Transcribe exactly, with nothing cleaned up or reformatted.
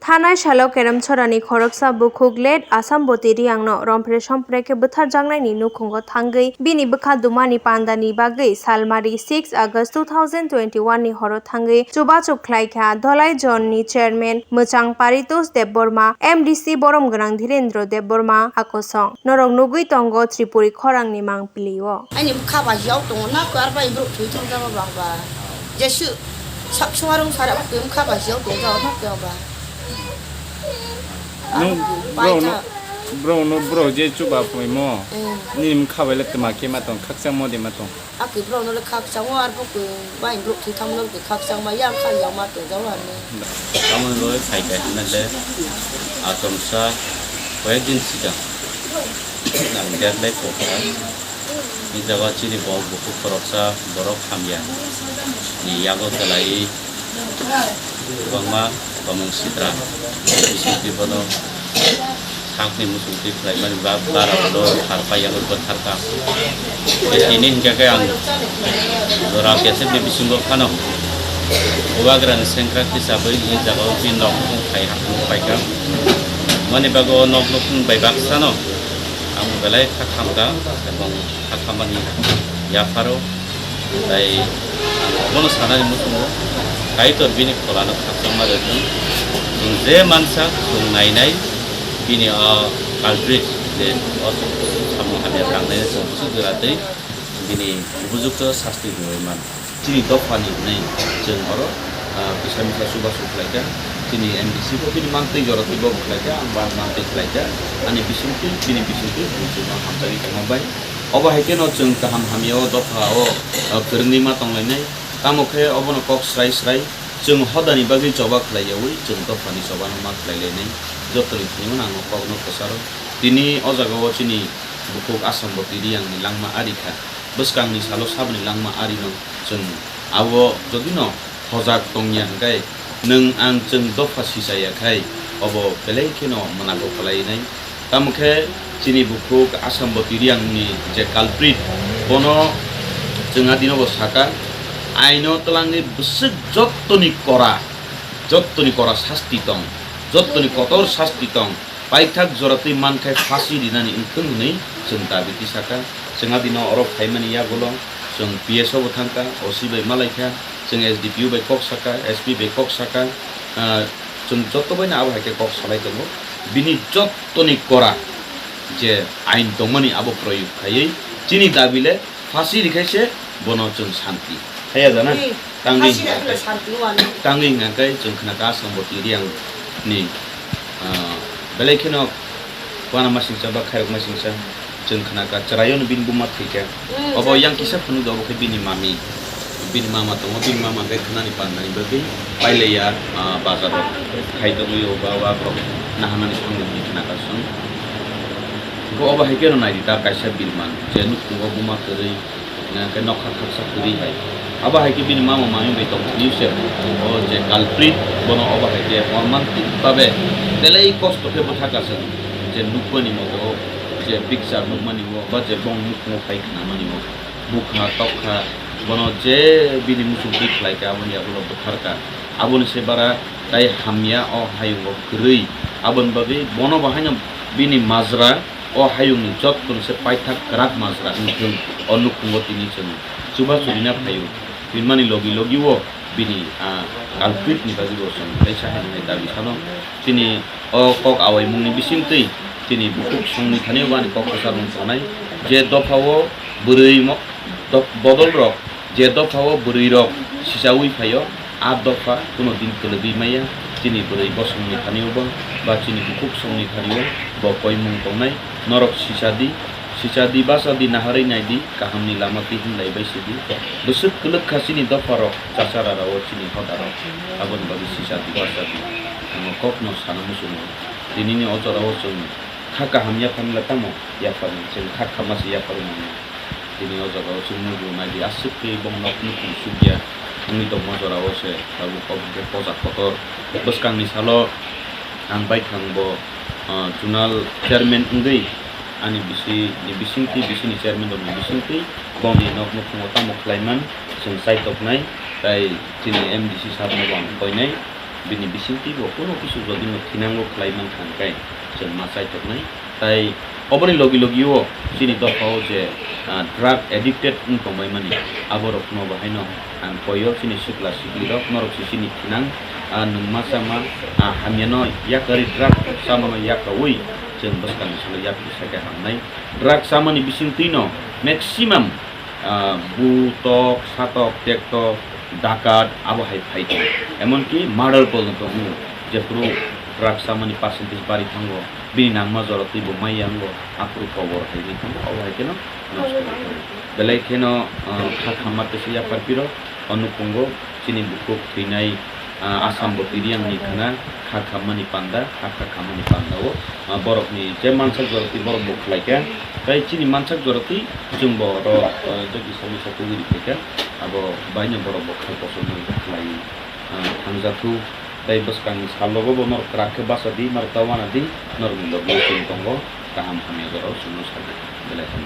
Thanai salo Keremchorani khoroksa bukhuk late Asamboti Riangno rompre sompre khe butharjaknaini nukhungo thangwi bini bwkha dumani pandani bagwi salmari six August two thousand twenty-one ni horo thangwi chubachu khlaikha Dholai Zone ni chairman Mwchang Paritosh Debbarma, M D C borom gwnang Dhirendra Debbarma akosong. Norok nugwi tongo Tripuri khorangni mangpili o. Ani bwkha bajiyao tongo na, kar bai borok thwi thang jabo bang ba. Jesu sak sumarung sara bwkha bajiyao tongo jabo na kya ba. Nung Bai bro no, ta. Bro no, bro je chuba phaimo. Mm. Nini bwkha bai le twma khe ma tong, khakchangmo de ma tong. Aki bro no le khakchango ar bwkha bai borok thwi thang no khakchang ma yang kha yang ma tong jabo ani. Tamoni bagwi phaikha hinale, ah, tomsa koyek din sikang ang detlai kokha. Ni jaga chini bo bukhuk khoroksa borok hamya ni yago kwlaiwi kwbangma tomung sitra bisingtwi bono sakni muchungtwi khlaimani ba barao no tharpai yago bwtharkha. Tei tini hinkhe khe ang jora kesepni bisingo phano Bubagrani sengkrak hisabwi ni jagao bini nok nukhung khai ha nukhung paikha. Mani bagwi o nok nukhung bai baksano ang belai kha khamkha, ebong kha khamani yapharo. Tai ang obono sanani muchungo, Kaitor bini pholano khakchangma rwthwng. Chwng je mansa chwng nainai, bini o culprit je o samung hamya tangnai chwng bwswk jora twi bini upojukto sasti rwui man. Chini dophani hwnwi chwng oro, ah, kisa misa chubachu khlaikha. Chini M D C bo bini mantwi jora twi bo khlaikha, ang ba mantwi khlaikha. Ani bisingtwi, bini bisingtwi, bini chwngno hamjagwi tongma bai. Obo hai kheno chwng kaham hamya o dopha o, ah, kwrwngwi ma tonglainai. Tamo khe obono kok srai srai chwng hodani bagwi choba khlaiyaui chwng dophani chobano ma khlailainai. Jotoni thani mano ang o kokno kwcharo. Tini o jagao chini bukhuk Asamboti Riangni langma ari kha. Bwskangni salo saboni langma arino chwng abo jodino hojak tongya hwnkhe, nwng ang chwng dopha sichaya khai obo belai kheno mwnago kwlainai. Tamo khe chini bukhuk Asamboti Riangni je culprit, bono chwng adinobo saka, aino twlangwi bwswk jottoni kora, jottoni kora sasti tong, jottoni kotor sasti tong. Paithak jora twi mankhe phasi rinani wngthung hwnwi chwng dabi tisaka. Chwng adino oro phaimani yagulo chwng P S o bo thangkha, O C bai malaikha, chwng S D P O bai kok saka, S P bai kok saka, ah, chwng joto baino abo hai khe kok salai tongo. Bini jottoni kora je ain tongmani abo proyog khaiwi chini dabi le phasi rikhaise bono chwng santi. Haya jana? Hmm. Tangwi phasi hwnka rikhaile khe, santi wani. Tangwi hwnka khe chwng khna kha Asamboti Riang ni, ah, belai kheno wana masingcha ba khairok masingcha chwng khna kha chwraio no bini buma thwikha. Hmm, obo chwng yang kisa phunuk obo khe bini mami. Bini mama tongo, bini mama khe khnani pandani bagwi pailaiya, ah, bazaro khai tongwi o ba wakrok naharmani thangwi khna kha chwng. Bo obo hai kheno naidi ta kaisa birman je nukhungo buma kwrwi. Hwnka khe nokha khaksa kwrwi hai. Abo hai khe bini mama mami bai tong philiu se o je culprit, bono obo hai khe mormantik babe belai kosto khe bwtha kasung je nukmani mogo, je picture nukmani o ba je bong nukmo phai khnamani o bukha tokha, bono je bini muchungtwi khlai kha aboni yagulo bwtharkha. Aboni se bara tai hamya o hayungo kwrwi, aboni bagwi bono bo haino bini majra o hayungni jotoni se paithak kwrak majra wngthung, o nukhungo tini chwng chubachu rina phaio. Hinmani logi logi o bini, ah, culprit ni bagwi bo chwng kaisa hai nai dabi sano. Chini o kok awaimungni bisingtwi chini bukhuk songni thani o ani kok kwchar wng tongnai. Je dopha o bwrwi mo-, dop-, bodol rok, je dopha o bwrwi rok sichaui phaio, a dopha kuno din kwlwgwi maya. Chini bwrwi bosongni thani o bo ba chini bukhuk songni thani o bo koimung tongnai. Norok sicha di, sicha di, bacha di, naharwi nai di, kahamni lama twi himlai bai si di. Bwswk kwlwk kha chini dopha rok, chachara rao chini hoda rok, aboni bagwi sicha di, bacha di. Ang o kokno sana muchungo. Tinini o jorao chwng kha kaham yapharmani tamo yapharmani, chwng kha khamma se yapharwi mano. Tini o jagao chwng nugo naidi aswk twi bong nok nukhung sukya wngwi tongma jorao se tabuk obo hwnkhe poja kotor. Bwskangni salo ang baithang bo, ah, zonal chairman wngwi ani bisi ni bisingtwi, bisi ni chairman rokni bisingtwi bongni nok nukhungo tamo khlaiman chwng chaitoknai, tai chini M D C sir nobo ang koinai. Bini bisingtwi bo kuno kisu jodi no thinango khlai mankha hwnkhe chwng ma chaithoknai. Tai oboni logi logi o chini dopha o je, ah, drug addicted wng tongbai mani, aborok no bo haino ang koi o chini sikla sikli rok, norok se chini thinang, ah, nwng ma chama, ah, hamya no yakarwi drug chama no yakaui chwng bwskang ni salo yakri sai khe hamnai. Drug chamani bisingtwi no maximum, ah, bu tok, satok, tektok, dakat, abo hai phai tongo. Emonki murder porjonto wngo, jephuru drug chamani percentage bari thango, bini nangma jora twi bo mai yango, aphuru kobor hai wngwi thango, abo hai kheno nosto wngwi thango. Belai kheno, ah, kha khamma tesa yapharpirok, o nukhungo chini bukhuk thwinai, ah, Assam bo twi riyang ni khna kha khammani panda, kha kha khammani panda o, ah, borokni je mansak jora twi borok bo khlai kha, tei chini mansak jora twi chwng bo oro, ah, jodi samisa tugwi rikha kha, abo baino borok bo kha kosom khlai, ah, thangjakthu tei bwskangni salogo bo norok kwrak khe basa di, norok ta wana di, norokni logi chwng tongo, kaham hamya jora o chwngno sa di, belai kheno.